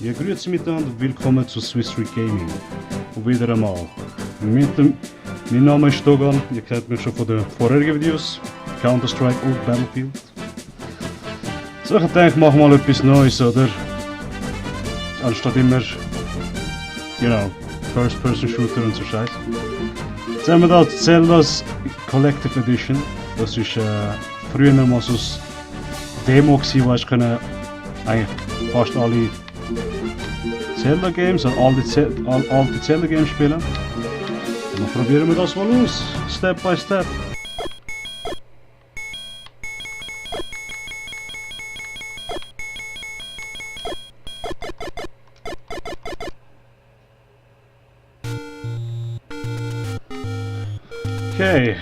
Ja, grüezi miteinander und willkommen zu Swiss Street Gaming. Und wieder einmal. Mein Name ist Dogan, ihr kennt mich schon von den vorherigen Videos. Counter-Strike und Battlefield. So, ich denke, machen wir mal etwas Neues, oder? Anstatt immer, First-Person-Shooter und so Scheiß. Jetzt haben wir da Zelda's Collective Edition. Das ist früher mal so ein Demo gewesen, wo ich eigentlich fast alle Zelda Games, also alte Zelda Games spielen. Und dann probieren wir das mal aus, Step by Step. Okay,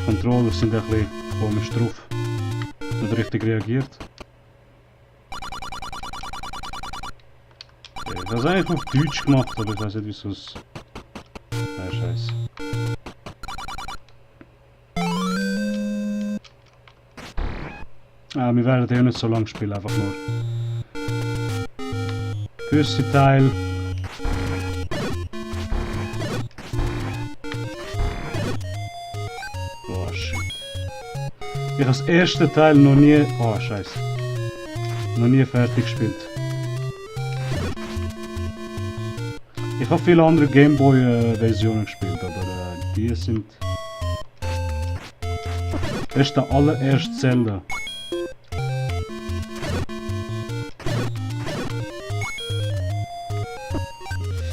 Controller sind ein bisschen komisch drauf, nicht richtig reagiert. Okay, ich habe es eigentlich auf Deutsch gemacht, aber ich weiß nicht wieso es... Ah, scheiße. Wir werden ja nicht so lange spielen, einfach nur. Gewisse Teil. Boah, shit. Ich habe das erste Teil noch nie... Oh, scheiße. Noch nie fertig gespielt. Ich habe viele andere Gameboy-Versionen gespielt, aber die sind... Das ist der allererste Zelda.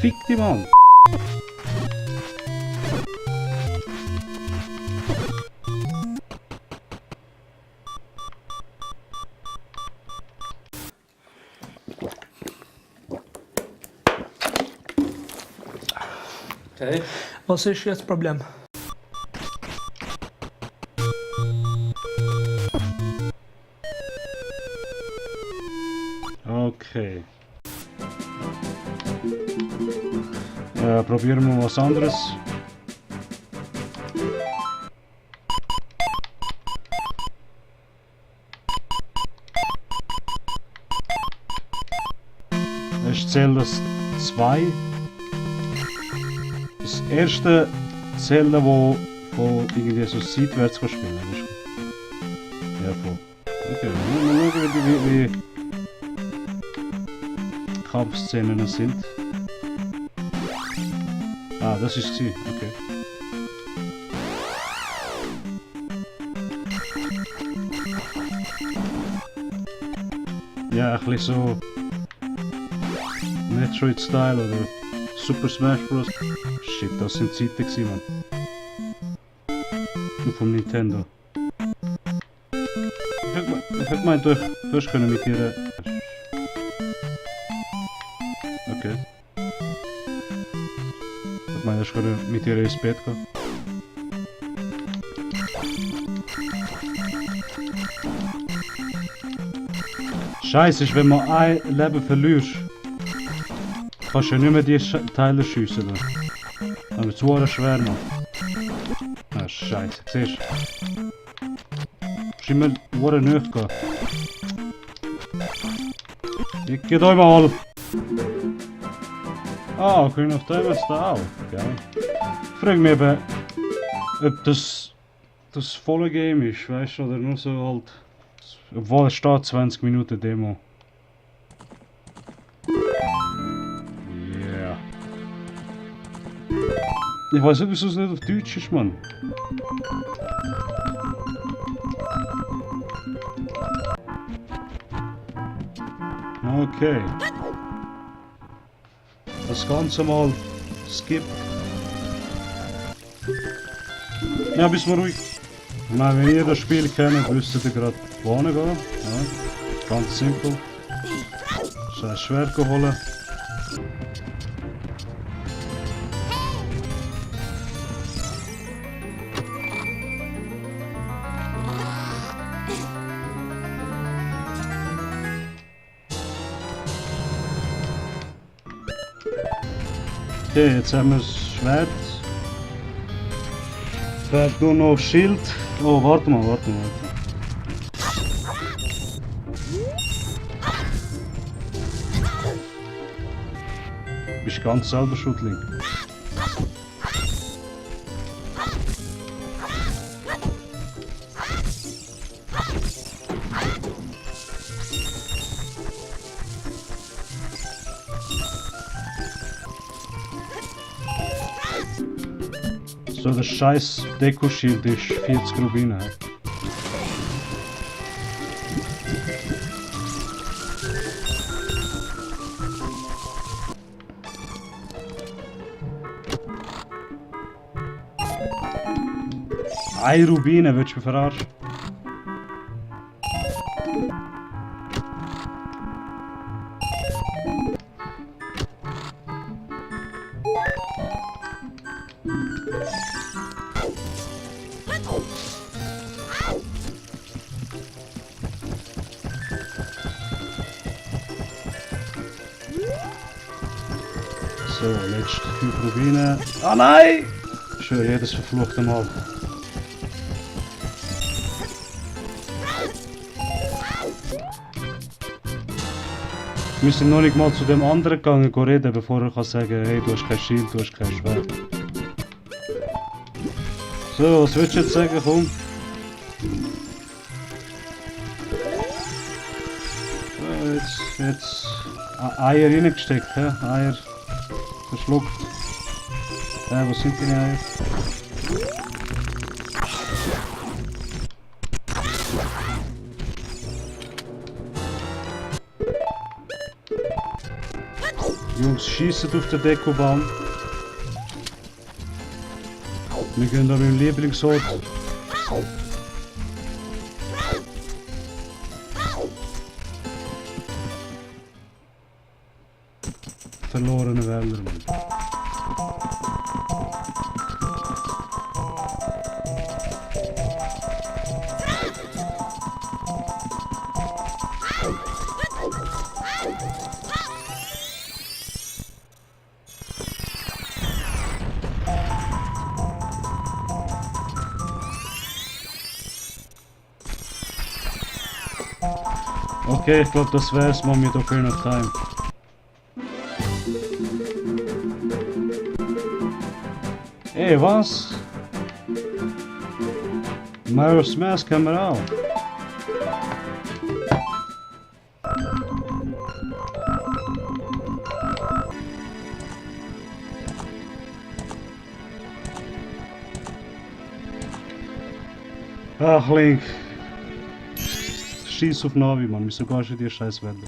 Fick die Mann! Okay. Was ist jetzt das Problem? Okay. Probieren wir was anderes. Das ist Zelda 2. Das erste Zelda, wo irgendwie so seitwärts kann spielen kann. Ja, voll. Okay, mal schauen, wie Kampfszenen sind. Ah, das ist sie, okay. Ja, ein bisschen so Metroid-Style oder Super Smash Bros. Shit, das sind Zeiten gewesen, Mann. Nur vom Nintendo. Ich hab gemeint, du hast können mit ihr... Okay. Ich meine, ich kann mit ihr ins Bett gehen. Scheiße ist, wenn man ein Leben verliert, kannst du ja nicht mehr die Teile schiessen. Das wird zu schwer noch. Ah, scheiße, siehst du? Musst immer nicht gehen. Ich geh euch mal. Ah, kun je nog tijdens da auch? Geil. Ich frage mich eben, ob das volle Game ist, weißt du, oder nur so halt. Obwohl es steht 20 Minuten Demo. Yeah. Ich weiß nicht, wieso es nicht auf Deutsch ist, Mann. Okay. Das Ganze mal skip. Ja, bist mal ruhig. Ich meine, wenn ihr das Spiel kennt, wisst ihr gerade wohin gehen. Ja, ganz simpel. So ein Schwert holen. Okay, jetzt haben wir das Schwert. Fährt nur noch Schild. Oh, warte mal. Bist ganz selber schuld, Link. So, das scheiß Deko-Shield ist 40 Rubine. Eine Rubine, willst du mich verarschen? So, letzte 5 Rubine. Ah nein! Ich höre jedes verfluchte Mal. Wir müssen noch nicht mal zu dem anderen gegangen reden, bevor er kann sagen, hey, du hast kein Schild, du hast kein Schwert. So, was willst du jetzt sagen, komm? So, jetzt Eier reingesteckt, hä? Eier verschluckt. Wo sind die Eier? Jungs, schießen auf den Dekobaum. Wir gehen da mit dem Lieblingsort. Verlorene Wälder, Mann. Okay, ich glaube, das wär's mal mit Ocarina of Time. Ey, was? Majora's Mask haben wir auch. Ach, Link. Schieß auf Navi, Mann. Wieso gehst du in die scheiß Wälder?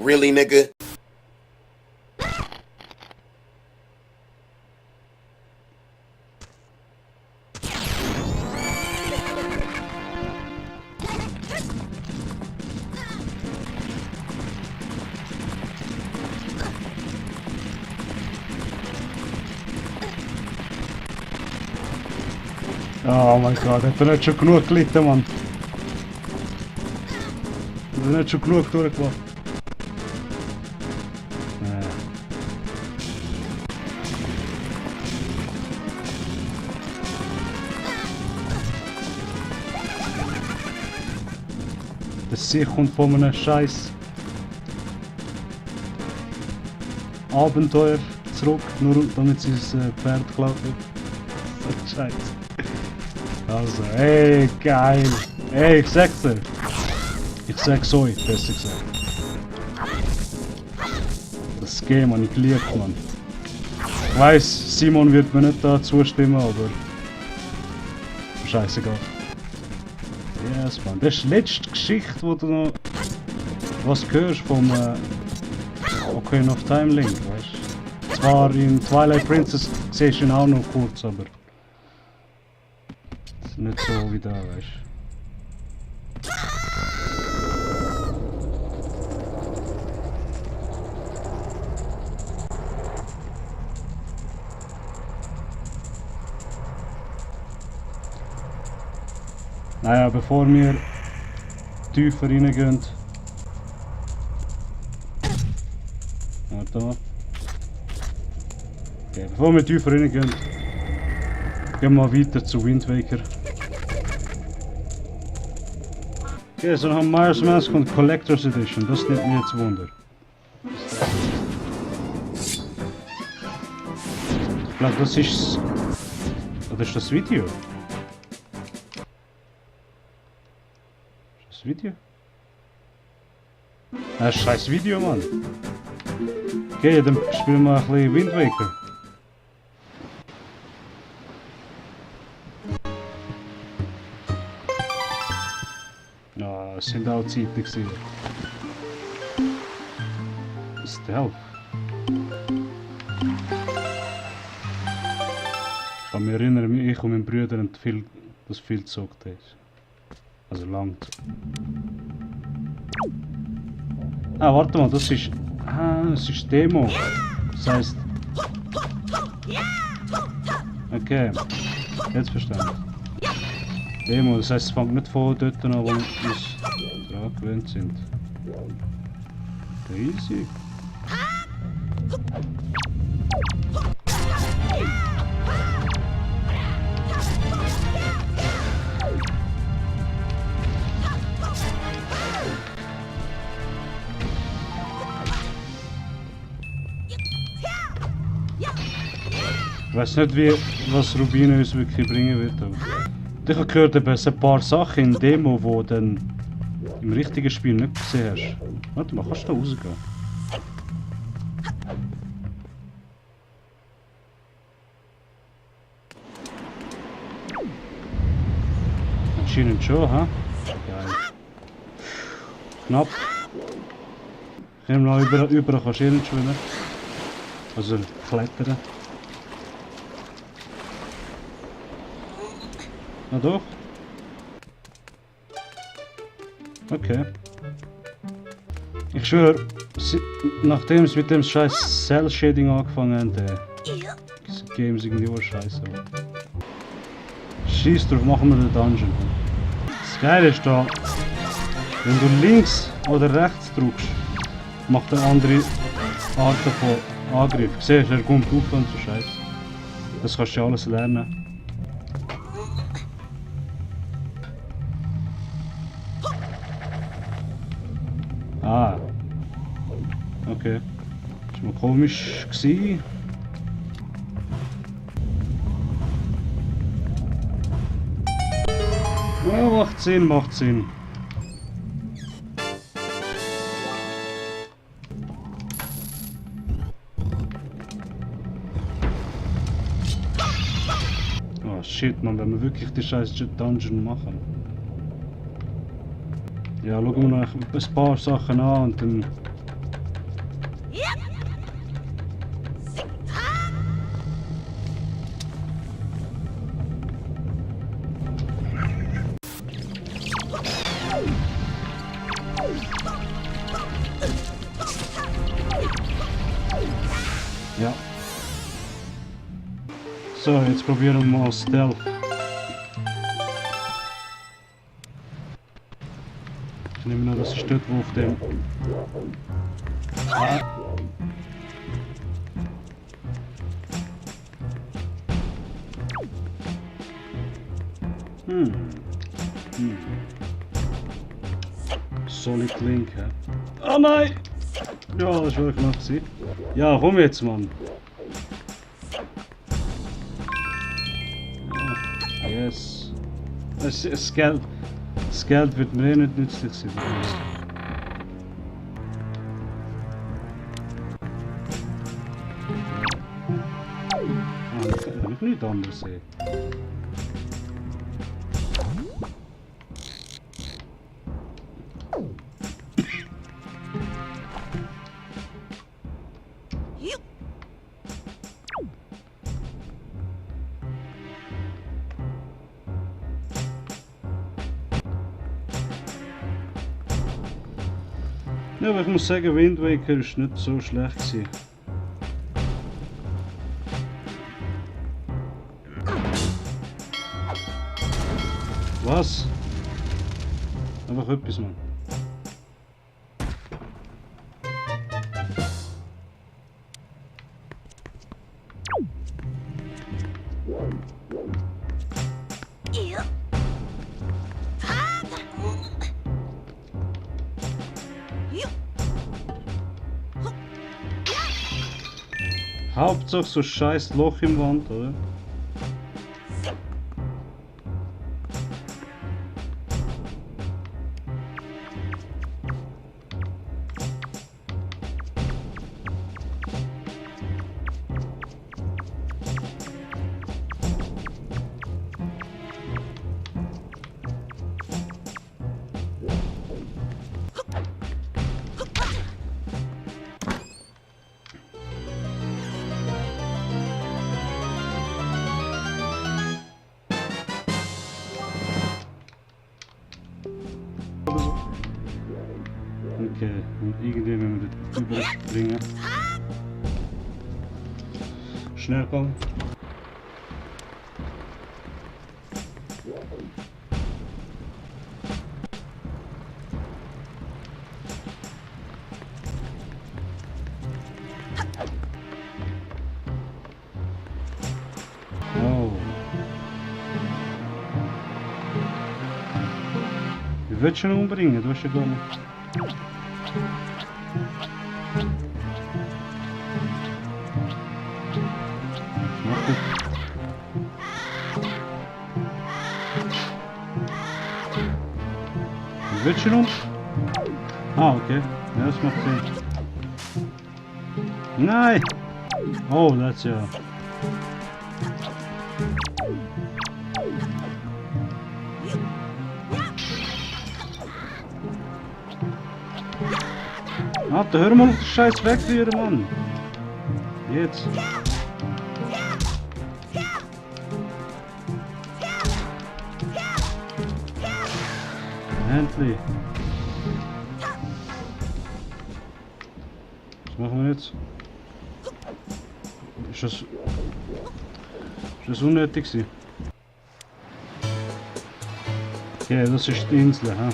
Really, nigga? Oh mein Gott, hat er nicht schon genug gelitten, Mann? Hat er nicht schon genug durchgemacht? Nee. Sie kommt von einem scheiß Abenteuer zurück, nur damit sie das Pferd klaut wird. So Scheiße. Also, ey, geil. Ey, ich sag's dir. Ich sag's euch, besser gesagt. Das Game habe ich geliebt, Mann. Ich weiss, Simon wird mir nicht da zustimmen, aber... Scheißegal. Yes, Mann. Das ist die letzte Geschichte, wo du noch... was hörst vom... Ocarina of Time Link, weißt du? Zwar in Twilight Princess siehst du ihn auch noch kurz, aber... Das ist nicht so wie da, weißt du? Naja, bevor wir tiefer reingehen. Warte mal. Okay, bevor wir tiefer reingehen, gehen wir weiter zu Wind Waker. Okay, so haben Majora's Mask und Collector's Edition, das nimmt mir jetzt Wunder. Ich glaube, das ist... Oder ist das Video? Video? Ah, scheiß Video, Mann. Okay, dann spielen wir ein bisschen Wind Waker. Ja, es sind auch Zeiten gewesen. Stealth. Ich kann mich erinnern, wie ich und mein Bruder das viel gezockt haben. Also langt. Ah, warte mal, das ist... Ah, das ist Demo. Das heißt... Okay, jetzt verstanden. Demo, das heißt, es fängt nicht von dort an, wo wir uns daran gewöhnt sind. Easy. Ich weiß nicht, was Rubino uns wirklich bringen wird. Aber ich habe gehört, es ein paar Sachen in Demo, die du dann im richtigen Spiel nicht gesehen hast. Warte mal, kannst du da rausgehen? Anscheinend schon, ha? Geil. Knapp. Ich nehme noch überall kannst du nicht schwimmen. Also klettern. Na doch. Okay. Ich schwöre, nachdem es mit dem scheiß Cell Shading angefangen haben, das Game ist irgendwie auch scheiße. Scheiß drauf, machen wir den Dungeon. Das Geile ist da, wenn du links oder rechts drückst, macht er andere Arten von Angriff. Siehst du, er kommt auf und so scheiße. Das kannst du ja alles lernen. Ah. Okay. Das war mal komisch gewesen. Ja, macht Sinn, macht Sinn. Oh shit, man, wenn wir wirklich die scheiß Dungeon machen. Ja, schauen wir noch ein paar Sachen an und dann... Ja. So, jetzt probieren wir mal Stealth. Ich nehme an, das ist dort, wo auf dem... Ah. Solid Link, hä? Oh nein! Ja, das war knapp gewesen. Ja, komm jetzt, Mann. Ja, yes. Das Geld wird mir eh nicht nützlich sein. Kann ich nichts anderes sehen. Ja, aber ich muss sagen, Wind Waker ist nicht so schlecht gewesen. Was? Einfach etwas, Mann. Hauptsache so scheiß Loch im Wand, oder? Okay, und irgendwie wenn wir das überbringen. Schnell kommen. Oh. Ich würde schon umbringen, du hast ja gar nicht. Mach gut. Ich würde schon um. Ah, okay. Ja, das macht Sinn. Nein! Oh, das ja. Alter, hör mal auf den Scheiß wegrühren, Mann! Jetzt! Endlich! Was machen wir jetzt? Ist das unnötig gewesen? Okay, das ist die Insel, ha?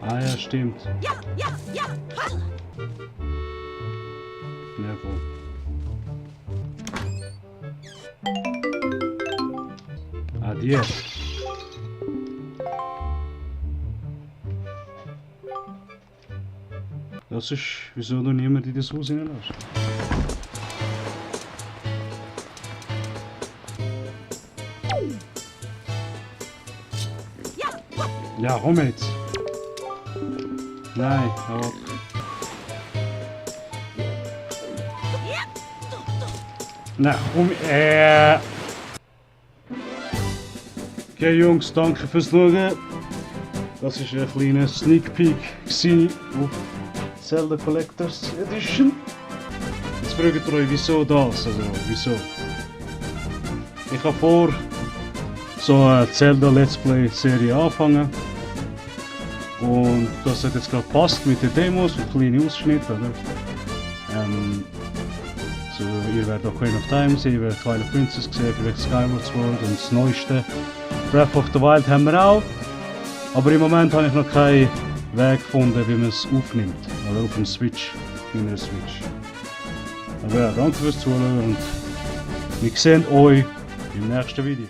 Ah ja, stimmt. Ja, voll. Adieu. Das ist, wieso du niemand in das Haus hineinlässt. Ja, komm jetzt. Nein, aber... Na, Okay Jungs, danke fürs Schauen. Das war ein kleiner Sneak Peek auf Zelda Collectors Edition. Jetzt fragt ihr euch, wieso das? Also, wieso? Ich habe vor, so eine Zelda Let's Play Serie anfangen. Und das hat jetzt gerade passt mit den Demos und kleinen Ausschnitten, oder? So, ihr werdet auch Queen of Time sehen, ihr werdet Twilight Princess sehen, vielleicht Skyward Sword und das neueste Breath of the Wild haben wir auch. Aber im Moment habe ich noch keinen Weg gefunden, wie man es aufnimmt. Oder auf dem Switch, in der Switch. Aber ja, danke fürs Zuhören und wir sehen euch im nächsten Video.